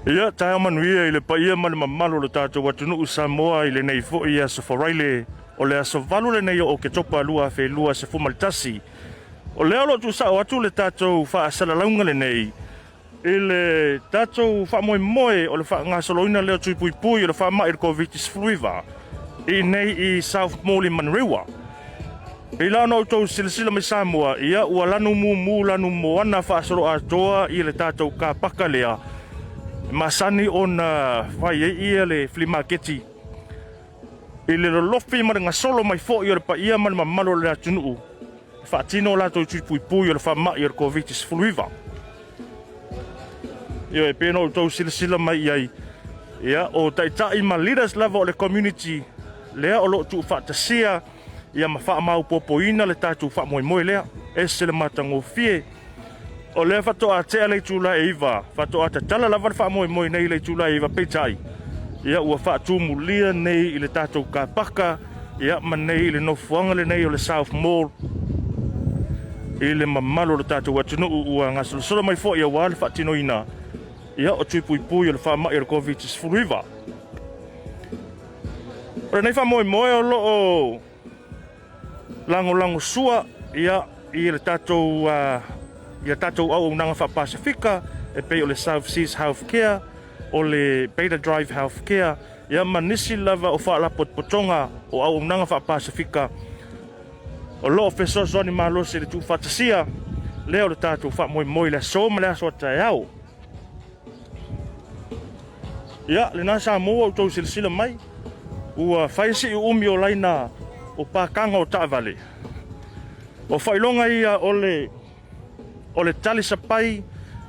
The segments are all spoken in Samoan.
Ia, taeao manuia i le paia ma le mamalu o le tatou atunuu Samoa i lenei foi aso Faraile, o le aso 8 lenei o Oketopa 2021. O lea o lo o tuusao atu le tatou faasalalauga lenei i le tatou faamoemoe o le faagasoloina lea o tui puipui o le faamai o le Koviti-19 i inei i South Mall i Manurewa. Pei la ona outou silasila mai Samoa, ia ua lanu mumu lanu moana faasoloatoa i le tatou car paka lea e masani ona fai ai ia le flea maketi i le lolofi ma le gasolo mai foi o le paia ma le mamalu o le atunuu e faatino o latou tui puipui o le faamai o le Koviti-19. Ioe, e pei ona outou silasila mai i ai, ia, o taitai ma leaders lava o le community lea o lo o tuufaatasia ia ma faamaopoopoina le tatou faamoemoe lea. Ese le matagofie. O lea faatoa tea le itula e 9, faatoa tatala lava le faamoemoe nei i le itula e 9, peitai, ia ua faatumulia nei i le tatou kapaka, ia ma nei i le nofoaga lenei o le South Mall i le mamalu o le tatou atunuu ua gasolosolo mai foi aua le faatinoina ia o tui puipui o le faamai o le Koviti-19. O lenei faamoemoe o lo o lagolagosua ia i le tatou ia tatou auaunaga faa-Pasefika e pei o le South Seas Healthcare, o le Beta Drive Healthcare, ia ma nisi lava o faalapotopotoga o auaunaga faa-Pasefika o lo o fesoasoani malosi i le tuufaatasia lea o le tatou faamoemoe i le aso ma le aso a taeao. Ia, lena Samoa ua outou silasila mai, ua fai si uumi o laina o pakaga o taavale. O faailoga ia o le o le tali sapai,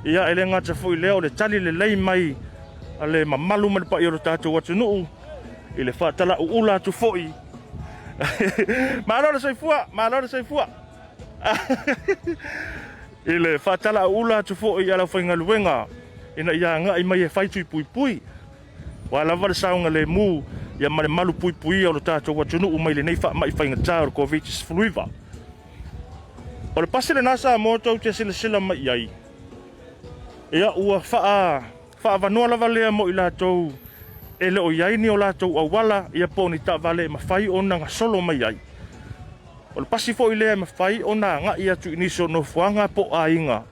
ia e le gata foi lea o le tali lelei mai a le mamalu ma le paia o le tatou atunuu i le faatalauula atu foi. Malo le soifua, malo le soifua. I le faatalauula atu foi a le aufaigaluega ina ia agai mai e fai tui puipui, ua lava le saogalemu ia ma le malu puipuia o le tatou atunuu mai lenei faamai faigata o le Koviti-19. O le pasi lena Samoa tou te silasila mai i ai, ia ua faa faaavanoa lava lea mo i latou e le o i ai ni o latou auala ia po o ni taavale e mafai ona gasolo mai ai. O le pasi foi lea e mafai ona agai atu i nisi o nofoaga po o aiga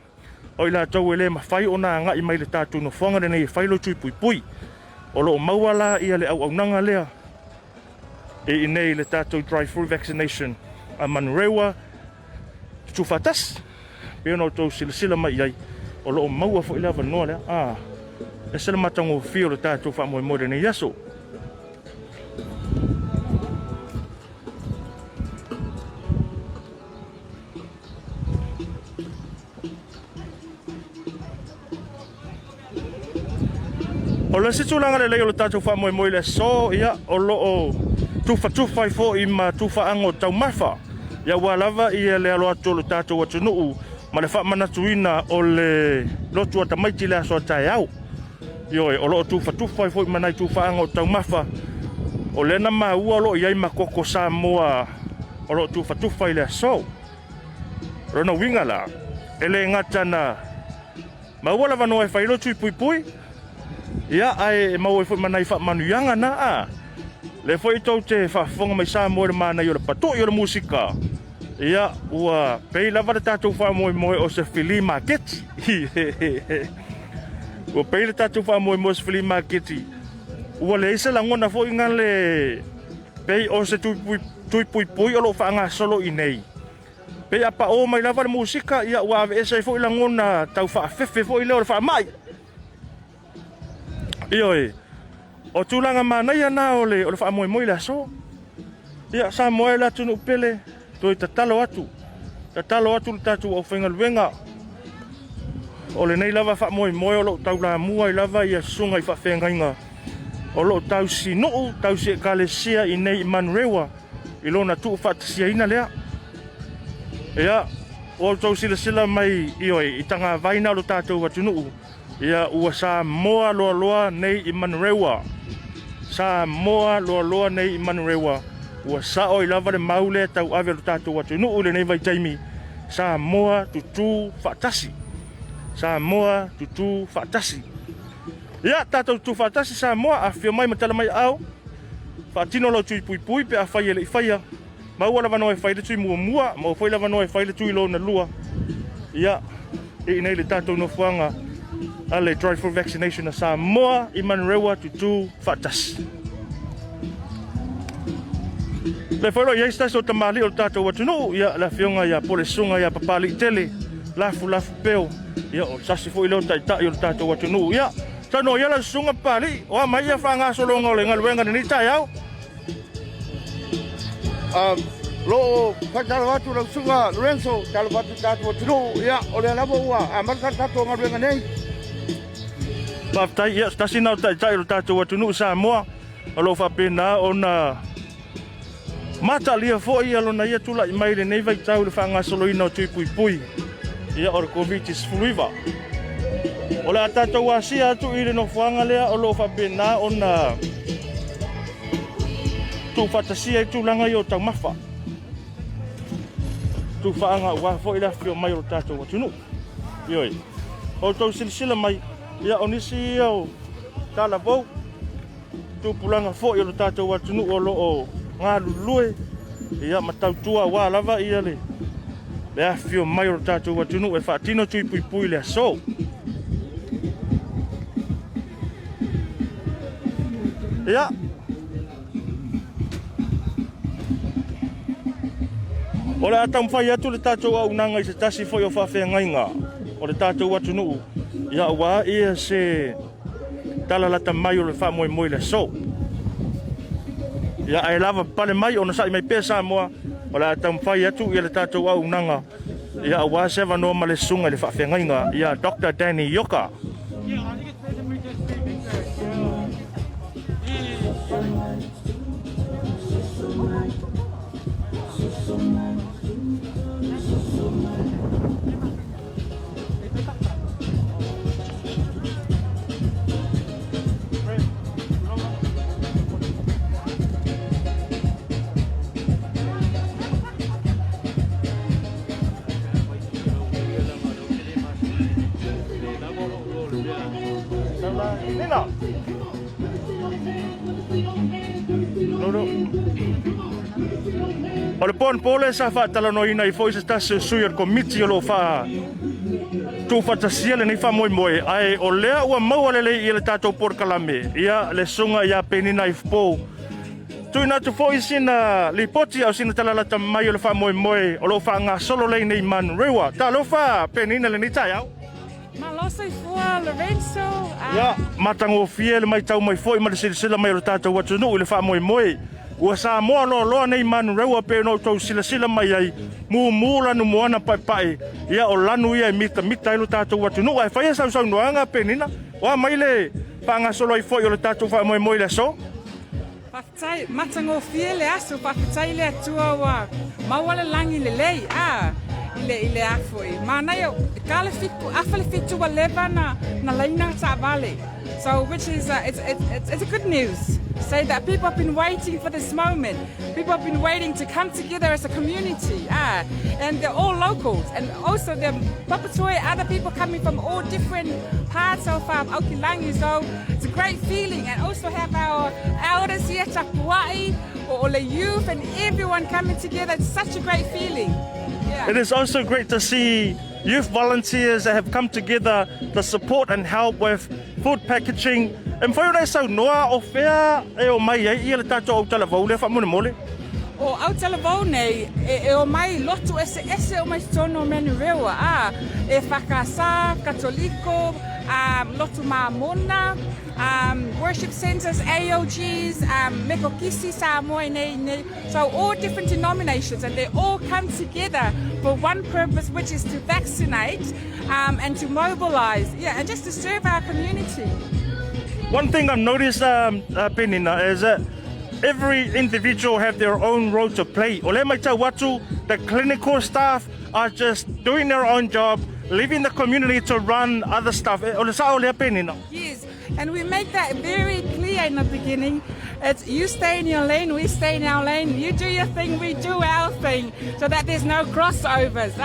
o i latou e le mafai ona agai mai i le tatou nofoaga lenei e fai lo tui puipui. O lo o maua la ia le auaunaga lea i inei i le tatou drive-through vaccination a Manurewa Tutufaatasi. Pei ona outou silasila mai i ai, o lo o maua foi le avanoa lea. Ah, ese le matagofie o le tatou faamoemoe i lenei aso. O le isi tulaga lelei o le tatou faamoemoe i le aso, ia, o lo o tufatufa ai foi ma tufaaga o taumafa, ia, aua lava ia le alo atu o le tatou atunuu ma le faamanatuina o le lotu a tamaiti i le aso a taeao. Ioe, o lo o tufatufa ai foi ma nai tufaaga o taumafa, o lea na maua o lo o i ai ma koko Samoa o lo o tufatufa i le aso. O lona uiga la, e le gata na maua le avanoa e fai ai lo tui puipui, ia, ae e maua ai foi ma nai faamanuiaga na, a. Lea foi tou te faafofoga mai Samoa i le manaia o le pato'i o le musika, ia, ua pei lava le tatou faamoemoe o se flea maketi. Ua pei le tatou faamoemoe o se flea maketi. Ua leai se lagona foi na le pei o se tui puipui o lo o faagasolo i inei. Pei a pao mai lava le musika, ia ua aveese ai foi lagona tau faafefe foi lea o le faamai. Ioe, o tulaga manaia na o le, o le faamoemoe i le aso. Ia, Samoa e le atunuu pele, toe tatalo atu, tatalo atu le tatou aufaigaluega. O lenei lava faamoemoe o lo o taulamua ai lava ia susuga i faafeagaiga o lo o tausinuu, tausi ekalesia i nei i Manurewa i lona tuufaatasiaina lea. Ia, ua outou silasila mai, ioe, i tagavaina o lo tatou atunuu, Ia ua Samoa loaloa nei i Manurewa. Samoa loaloa nei i Manurewa. Ua sao ai lava le mau lea tauave o lo tatou atunuu i lenei vaitaimi, Samoa tutū faatasi. Samoa tutū faatasi. Ia, tatou tutufaatasi Samoa, afifio mai ma tala mai aao, faatino lau tui puipui pe afai e le i faia. Maua le avanoa e fai le tui muamua, maua foi le avanoa e fai le tui lona lua. Ia, i inei le tatou nofoaga a le Drive Through Vaccination a Samoa i Manurewa tutū faatasi. Le foi lo i ai se tasi o tamalii o le tatou atunuu, ia, le afioga ia Polesuga ia Papaliitele, Lafu Lafu Peo, ia, o se tasi foi lea o taitai o le tatou atunuu. Ia, saunoa ia lau susuga Papalii, o a mai ia faagasologa o le galuega i lenei taeao? Lo o faatalofa atu lau susuga Lorenzo, talofa atu i le tatou atunuu. Ia, o lea lava ua amata le tatou galuega nei. Faafetai, ia, se tasi lena o taitai o le tatou atunuu Samoa, o lo o faapena ona mataalia foi ia lona ia tulai mai i lenei vaitau i le faagasoloina o tui puipui, ia, o le Koviti-19. O le a tatou asia atu i le nofoaga lea o lo o faapena ona tuufaatasia ai tulaga ia o taumafa, tufaaga aua foi le afifio mai o le tatou atunuu. Ioe, outou silasila mai, ia, o nisi ia o talavou tupulaga foi o le tatou atunuu o lo o galulue, ia, ma tautua aua lava ia le afifio mai o le tatou atunuu e faatino tui puipui i le aso. Ia, o le a taumafai atu le tatou auaunaga i se tasi foi o faafeagaiga o le tatou atunuu, ia, aua ia se tala lata mai o le faamoemoe i le aso. Ia, ae lava pale mai ona sa'i mai pea Samoa, o le a taumafai atu ia le tatou auaunaga, ia, aua se avanoa ma le susuga i le faafeagaiga ia Dr. Danny Ioka. Nina. No, no. O le po lea sa faatalanoaina ai foi se tasi o sui o le komiti o lo o faa tuufaatasia lenei faamoemoe, ae o lea ua maua lelei i le tatou polokalame, ia, le susuga ia Penina Ifupo. Tuuina atu foi sina lipoti a o sina talalata mai o le faamoemoe o lo o faagasolo lei nei Manurewa. Talofa Penina lenei taeao. Malo soifua Lorenzo. Ia, matagofie le matau mai foi ma le silasila mai o le tatou atunuu i le faamoemoe. Ua Samoa loaloa nei Manurewa pe ona outou silasila mai ai, mumu lanu moana paepae, ia, o lanu ia e mitamita ai lo tatou atunuu. Ae faia sausaunoaga Penina, o a mai le faagasolo ai foi o le tatou faamoemoe i le aso? Faafetai, matagofie le aso, faafetai le Atua ua maua le lagi lelei, i le afo i. Manaia, ka le fitu, afa le fitu ua leva na laina taavale. So which is, it's a good news. Say that people have been waiting for this moment. People have been waiting to come together as a community. And they're all locals. And also they're Papatoetoe, other people coming from all different parts of Aokilangi. So it's a great feeling. And also have our elders here, Tapua'i, or all the youth and everyone coming together. It's such a great feeling. Yeah. It is also great to see youth volunteers that have come together to support and help with food packaging. E mafai ona e saunoa o fea e o mai ai ia le tatou autalavou lea faamolemole? O autalavou nei, e o mai lotu ese ese o mai totonu o Manurewa, e whakasa, Katoliko, lotu Mamona, worship centers, AOGs, Mekokisi, Samoa nei, nei. So all different denominations, and they all come together for one purpose, which is to vaccinate and to mobilize, yeah, and just to serve our community. One thing I've noticed, Penina, is that every individual have their own role to play. O le matau atu, the clinical staff are just doing their own job, leaving the community to run other stuff. O le sao lea Penina? Yes, and we make that very clear in the beginning. It's you stay in your lane, we stay in our lane. You do your thing, we do our thing, so that there's no crossovers.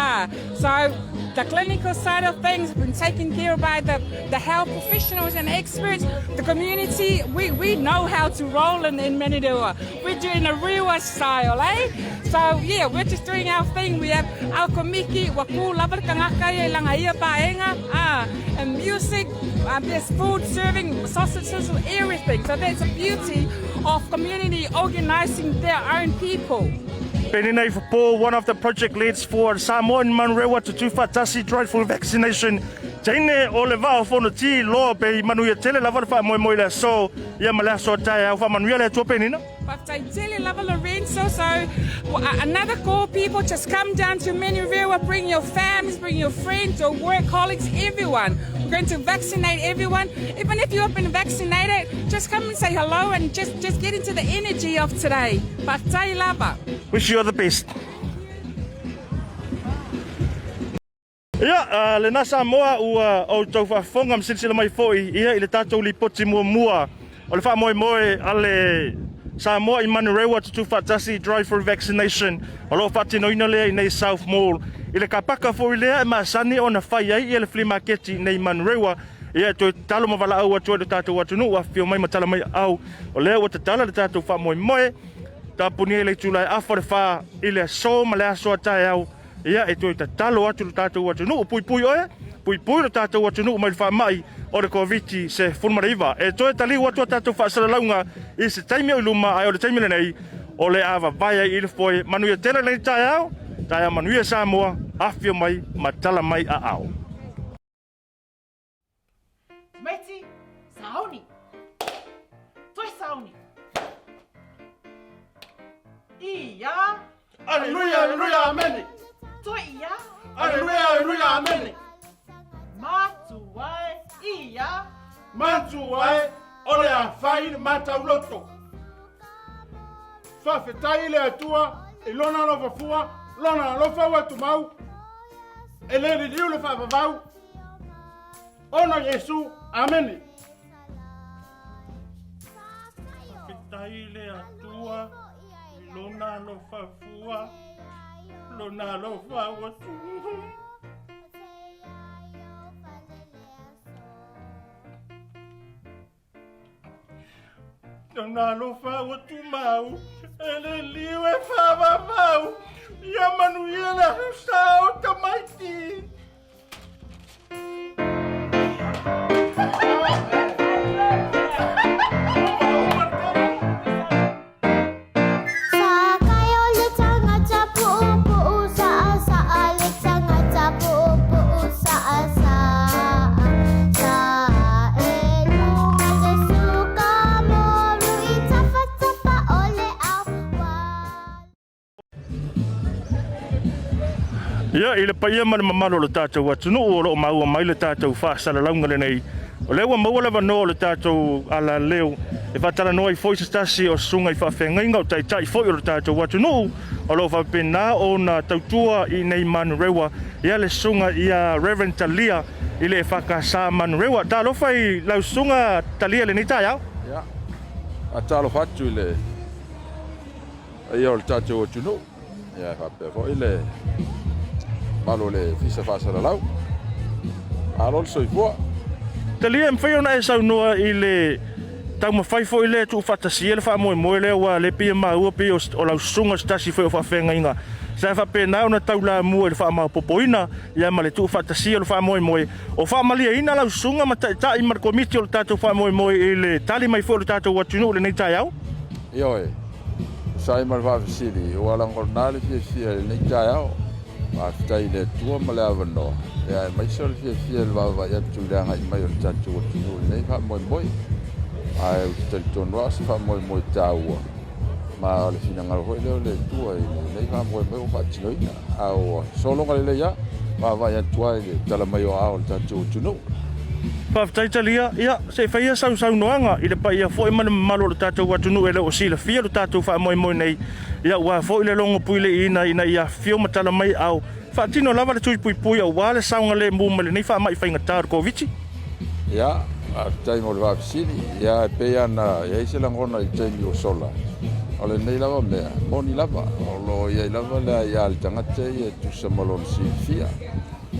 So The clinical side of things have been taken care of by the, the health professionals and experts. The community, we, we know how to roll in, in Manurewa. We're doing a real style, eh? So yeah, we're just doing our thing. We have our komiki, waku lava le kangaka ia i langa ia paenga, ah, and music, there's food serving, sausages, everything. So that's the beauty of community organizing their own people. Penina Ifapo, one of the project leads for Samoa in Manurewa to Tufatasi Drive-Through Vaccination. Teine o le vao fono ti loa pe i manuia tele lava le faamoemoe i le aso ia ma le aso a taeao. Faamanuia le Atua Penina. Faafetai tele lava Lorenzo. So another call, people, just come down to Manurewa, bring your families, bring your friends, your work colleagues, everyone. We're going to vaccinate everyone. Even if you have been vaccinated, just come and say hello and just, just get into the energy of today. Faafetai lava. Wish you all the best. Ia, lena Samoa ua outou faafofoga ma silasila mai foi ia i le tatou lipoti muamua o le faamoemoe a le Samoa i Manurewa Tutufaatasi Drive-Through Vaccination o lo o faatinoina lea i nei South Mall i le kapaka foi lea e masani ona fai ai ia le flea market i nei Manurewa. Ia e toe tatalo ma valaau atu ai lo tatou atunuu, afifio mai ma tala mai aao o lea ua tatala le tatou faamoemoe tapunia i le itula e afa le fa i le aso ma le aso a taeao. Ia, e toe tatalo atu lo tatou atunuu, puipui oe, puipui lo tatou atunuu mai le faamai o le Koviti-19. E toe taliu atu a tatou faasalalauga i se taimi o i luma, ae o le taimi lenei, o le a vavae ai i le foe. Manuia tele lenei taeao, taeao manuia Samoa, afifio mai ma tala mai aao. Tamaiti, sauni. Toe sauni. Ia. Aleluia, aleluia, amene. Toe ia. Aleluia, aleluia, amene. Matua e ia. Matua e o le a fai le matauloto. Faafetai i le Atua i lona alofa fua, lona alofa ua tumau, e le liliu le faavavau. Ona Iesu, Amene. Faafetai i le Atua i lona alofa fua, lona alofa ua tumau. Lona alofa ua tumau, e le liu e faavavau, ia manuia le aso sa o tamaiti. Ia, i le paia ma le mamalu o le tatou atunuu o lo o maua mai le tatou faasalalauga lenei, o lea ua maua le avanoa o le tatou alaleo e faatalanoa ai foi se tasi o susuga i faafeagaiga o taitai foi o le tatou atunuu o lo o faapena ona tautua i nei Manurewa, ia le susuga ia Reverend Talia i le EFKS Manurewa. Talofa i lau susuga Talia i lenei taeao. Ia, faatalofa atu i le paia o le tatou atunuu, ia e faapea foi le mamalu o le Ofisa Faasalalau. Malo le soifua. Talia, e mafai ona e saunoa i le taumafai foi lea e tuufaatasia le faamoemoe lea aua le pei e maua pei o lau susuga o se tasi foi o faafeagaiga sa faapena ona taulamua i le faamaopoopoina ia ma le tuufaatasia o le faamoemoe. O faamalieina lau susuga ma taitai ma le komiti o le tatou faamoemoe i le tali mai foi o le tatou atunuu i lenei taeao? Ioe, e tusa ai ma le faafesili, ua lagona le fiafia i lenei taeao. Faafetai i le Atua ma le avanoa, ia aemaise o le fiafia i le vaavaai atu i le agai mai o le tatou atunuu i lenei faamoemoe. Ae ou te talitonu lava o se faamoemoe taua, ma o le finagalo foi lea o le Atua i lenei faamoemoe ua faatinoina. A ua sologa lelei lava, vaavaai atu lava i le tala mai o aao o le tatou atunuu. Faafetai Talia, ia se i faia sau saunoaga i le paia foi ma le mamalu o le tatou atunuu e le o silafia lo tatou faamoemoe nei, ia aua foi le logo puileiina ina ia afifio ma tala mai ao faatino lava le tui puipui aua le saogalemu mai lenei faamai faigata o le Koviti. Ia, faafetai mo le faafesili. Ia, e pei lava ona i ai se lagona i le taimi ua sola, o lenei lava mea, e moni lava, o lo o i ai lava le aia a le tagata ia e tusa ma lona silafia.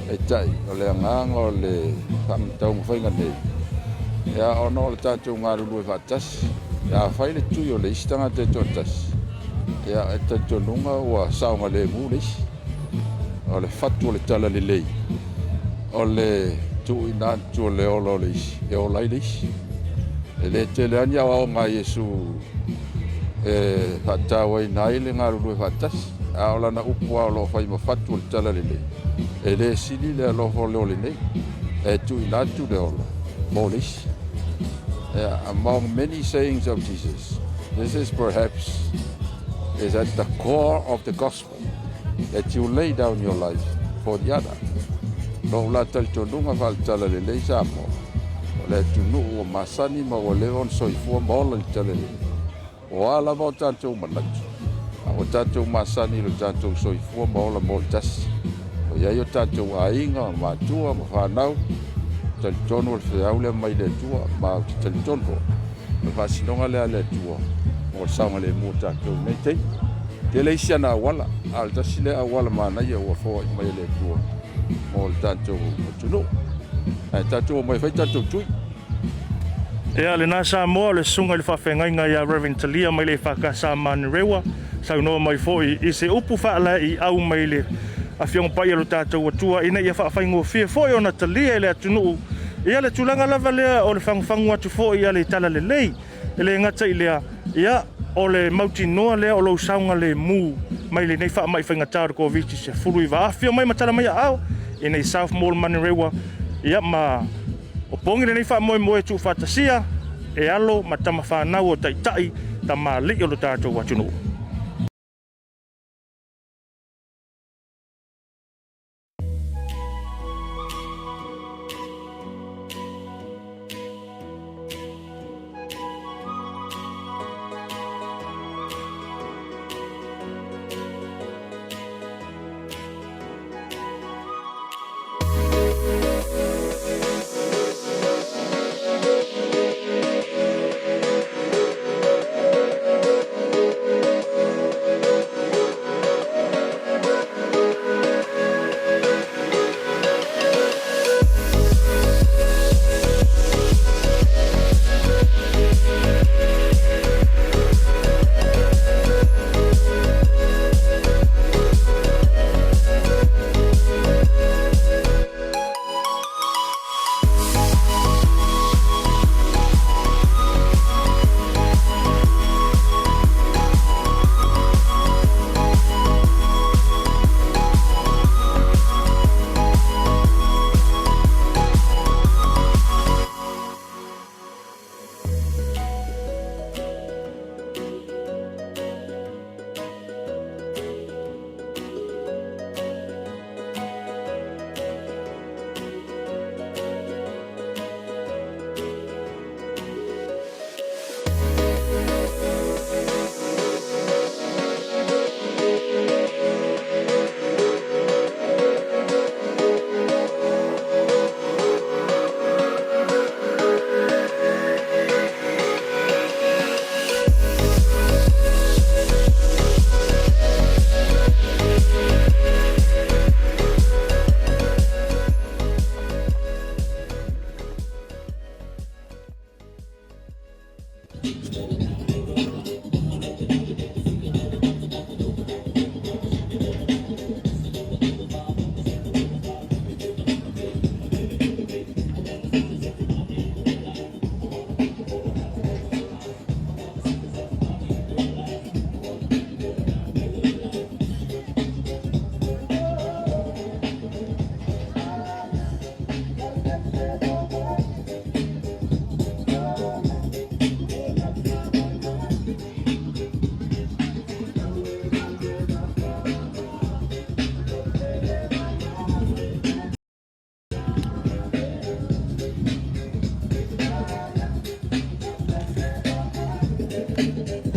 Peitai, o le agaga o le taumafaiga nei, ia ona o le tatou galulue faatasi, afai le tui o le isi tagata e toatasi, ia e talitonuga ua saogalemu le isi. O le fatu o le talalelei, o le tuuina atu o le ola o le isi e ola ai le isi. E le tele lava ni aoaoga a Iesu e faatauaina ai le galulue faatasi, a o lana upu lava o lo o fai ma fatu o le talalelei, e le sili le alofa o le ole nei, e tuuina atu le ola mo le isi. Yeah, among many sayings of Jesus, this is perhaps is at the core of the gospel, that you lay down your life for the other. Lou la talitonuga faale-talalelei Samoa, o le atunuu ua masani ma ua leva ona soifua ma ola i le talalelei. O a lava o tatou manatu, a ua tatou masani i lo tatou soifua ma ola mo le tasi. O i ai o tatou aiga, o matua ma fanau, talitonu o le feau lea mai le Atua, ma ou te talitonu foi, o le faasinoga lea a le Atua mo le saogalemu o tatou i lenei taimi. E tele isi ana auala, a o le tasi lea auala manaia ua foai mai e le Atua mo le tatou atunuu. Ae tatou omai e fai tatou tui. Ea lena Samoa, o le susuga i le faafeagaiga ia Rev. Talia mai le EFKS Manurewa, saunoa mai foi i se upu faalaeiau mai le Afioga Paia lo tatou Atua ina ia faafaigofie foi ona talia e le atunuu ia le tulaga lava lea o le fagufagu atu foi a le Talalelei. E le gata i lea, ia, o le mautinoa lea o lou saogalemu mai lenei faamai faigata o le Koviti-19. Afifio mai ma tala mai aao i nei South Mall Manurewa, ia, ma opogi lenei faamoemoe tuufaatasia e alo ma tama fanau o taitai tamalii o lo tatou atunuu.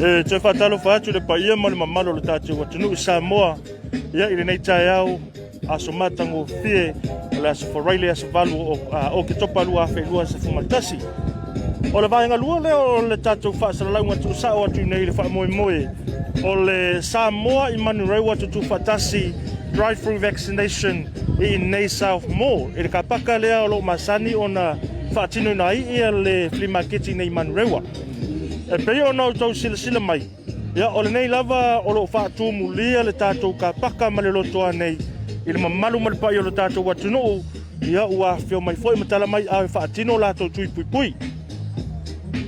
E toe faatalofa atu le paia ma le mamalu o le tatou atunuu i Samoa ia i lenei taeao aso matagofie o le aso Faraile aso 8 o Oketopa 2021. O le vaega lua lea o le tatou faasalalauga tuusao atu nei i le faamoemoe o le Samoa i Manurewa Tutufaatasi Drive-Through Vaccination. i inei South Mall i le kapaka lea o lo o masani ona faatinoina ai ia le flea market i nei Manurewa. E pei ona outou silasila mai, ia o lenei lava o lo o faatumulia le tatou kapaka ma le lotoa nei i le mamalu ma le paia o le tatou atunuu, ia ua afifio mai foi ma tala mai ao e faatino latou tui puipui.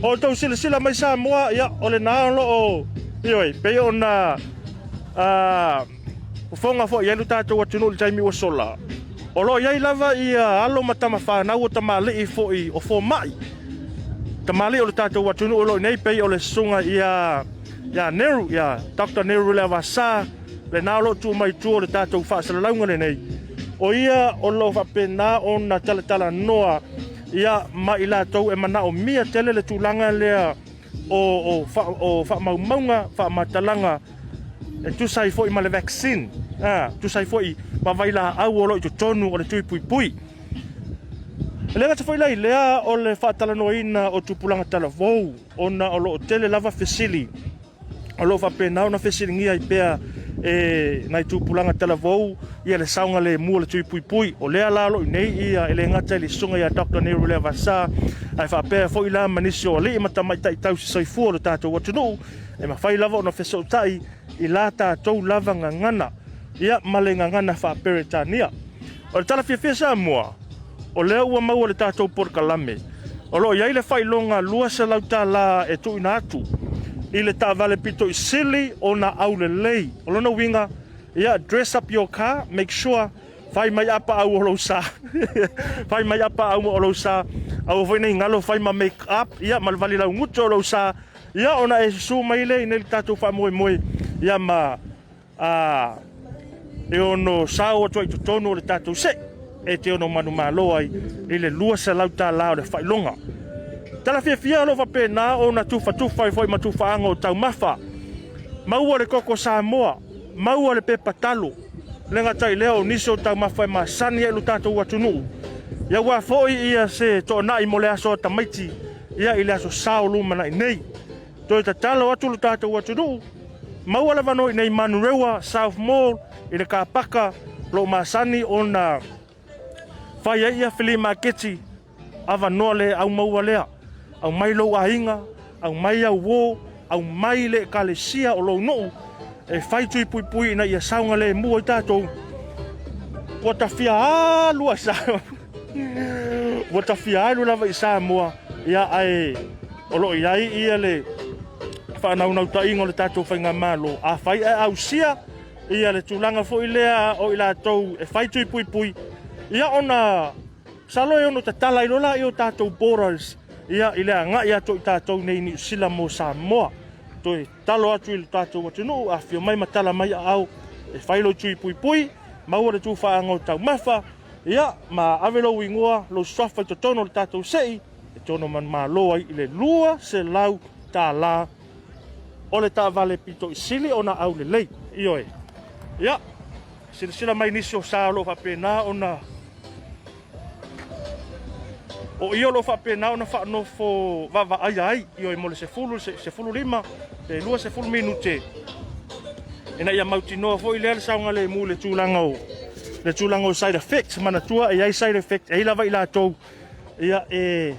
O outou silasila mai Samoa, ia o lena o lo o, ioe, pei ona fofoga foi i ai lo tatou atunuu i le taimi ua sola, o lo o i ai lava ia alo ma tama fanau o tamalii foi o fomai, tamalii o le tatou atunuu o lo o i nei, pei o le susuga ia ia Neru, ia Dr. Neru Leavasa, lena o lo o tuu mai tua o le tatou faasalalauga lenei, o ia o lo o faapena ona talatalanoa ia ma i latou e manaomia tele le tulaga lea o faamaumauga, faamatalaga e tusa ai foi ma le vaccine, tusa ai foi ma vailaau o lo o i totonu o le tui puipui. E le gata foi la i lea o le faatalanoaina o tupulaga talavou, ona o lo o tele lava fesili o lo o faapena ona fesiligia ai pea e nai tupulaga talavou ia le saogalemu o le tui puipui. O lea la o lo o i inei ia e le gata i le susuga ia Dr. Nero Leavasa, ae faapea foi la ma nisi o alii ma tamaitai tausi soifua o le tatou atunuu, e mafai lava ona fesootai i la tatou lava gagana, ia ma le gagana faa-Peretania. O le tala fiafia Samoa, o lea ua maua le tatou polokalame, o lo o i ai le faailoga $200 e tuuina atu i le taavale pito i sili ona aulelei. O lona uiga, ia dress up your car, make sure fai mai apaau o lou sa. Fai mai apaau o lou sa. Aua foi nei galo fai ma make up, ia ma le vali lauguto o lou sa. Ia ona e susu mai lea i nei le tatou faamoemoe, ia ma a e ono sao atu ai i totonu o le tatou see e te ono manumalo ai i le $200 o le faailoga. Tala fiafia o lo o faapena ona tufatufa ai foi ma tufaaga o taumafa. Maua le koko Samoa, maua le pepa talo, le gata i lea o nisi o taumafa e masani ai lo tatou atunuu. Ia ua foi ia se toanai mo le aso a tamaiti ia i le aso Sa o lumanai nei. Toe tatalo atu lo tatou atunuu, maua le avanoa i nei Manurewa South Mall i le kapaka lo o masani ona fai ai ia flea maketi, avanoa le aumaua lea. Aumai lou aiga, aumai au uo, aumai le ekalesia o lou nuu e fai tui puipui ina ia saogalemu ai tatou. Ua ta fia alu a Samoa. Ua ta fia alu lava i Samoa, ia ae o lo o i ai ia le faanaunautaiga o le tatou faigamalo. Afai ae ausia ia le tulaga foi lea o i latou e fai tui puipui, ia ona masalo e ono tatala ai loa laia o tatou borders ia i le agai atu o i tatou nei i Niu Sila mo Samoa. Toe tatalo atu i le tatou atunuu, afifio mai ma tala mai aao e fai lou tui puipui, maua le tufaaga o taumafa, ia ma ave lou igoa, lou suafa i totonu o le tatou sei, e te ono manumalo ai i le $200 o le taavale pito i sili ona aulelei. Ioe. Ia, silasila mai nisi o sa o lo o faapena ona o ia o lo o faapena ona faanofo vaavaaia ai, ioe, mo le 10, 15 pe 20 minute ina ia mautinoa foi lea le saogalemu i le tulaga o le tulaga o side effects. Manatua e i ai side effect, e i ai lava i latou ia e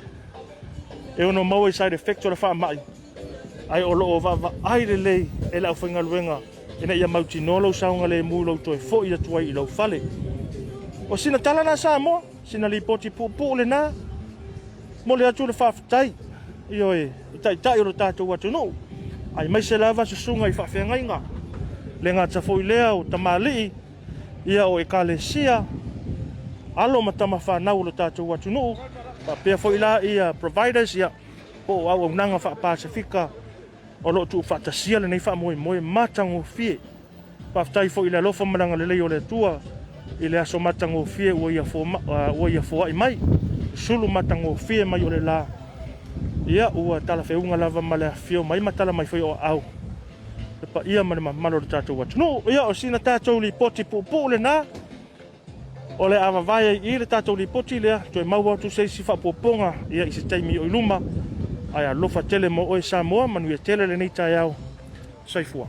e ono maua i side effects o le faamai, ae o lo o vaavaai lelei e le aufaigaluega ina ia mautinoa lou saogalemu i lou toe foi atu ai i lou fale. O sina tala na Samoa, sina lipoti puupuu lena, momoli atu le faafetai, ioe, i taitai o le tatou atunuu, aemaise lava susuga i faafeagaiga, le gata foi lea o tamalii, ia o ekalesia, alo ma tama fanau o le tatou atunuu, faapea foi la ia providers, ia po o auaunaga faa-Pasefika o lo o tuufaatasia lenei faamoemoe matagofie. Faafetai foi i le alofa ma le agalelei o le Atua i le aso matagofie ua ia ua ia foai mai, sulu matagofie mai o le la. Ia ua talafeuga lava ma le afifio mai ma tala mai foi o aao le paia ma le mamalu o le tatou atunuu. Ia o sina tatou lipoti puupuu lena. O le a vavae ai i i le tatou lipoti lea, toe maua atu se isi faaopoopoga ia i se taimi o i luma. Ae alofa tele mo oe Samoa, manuia tele lenei taeao. Soifua.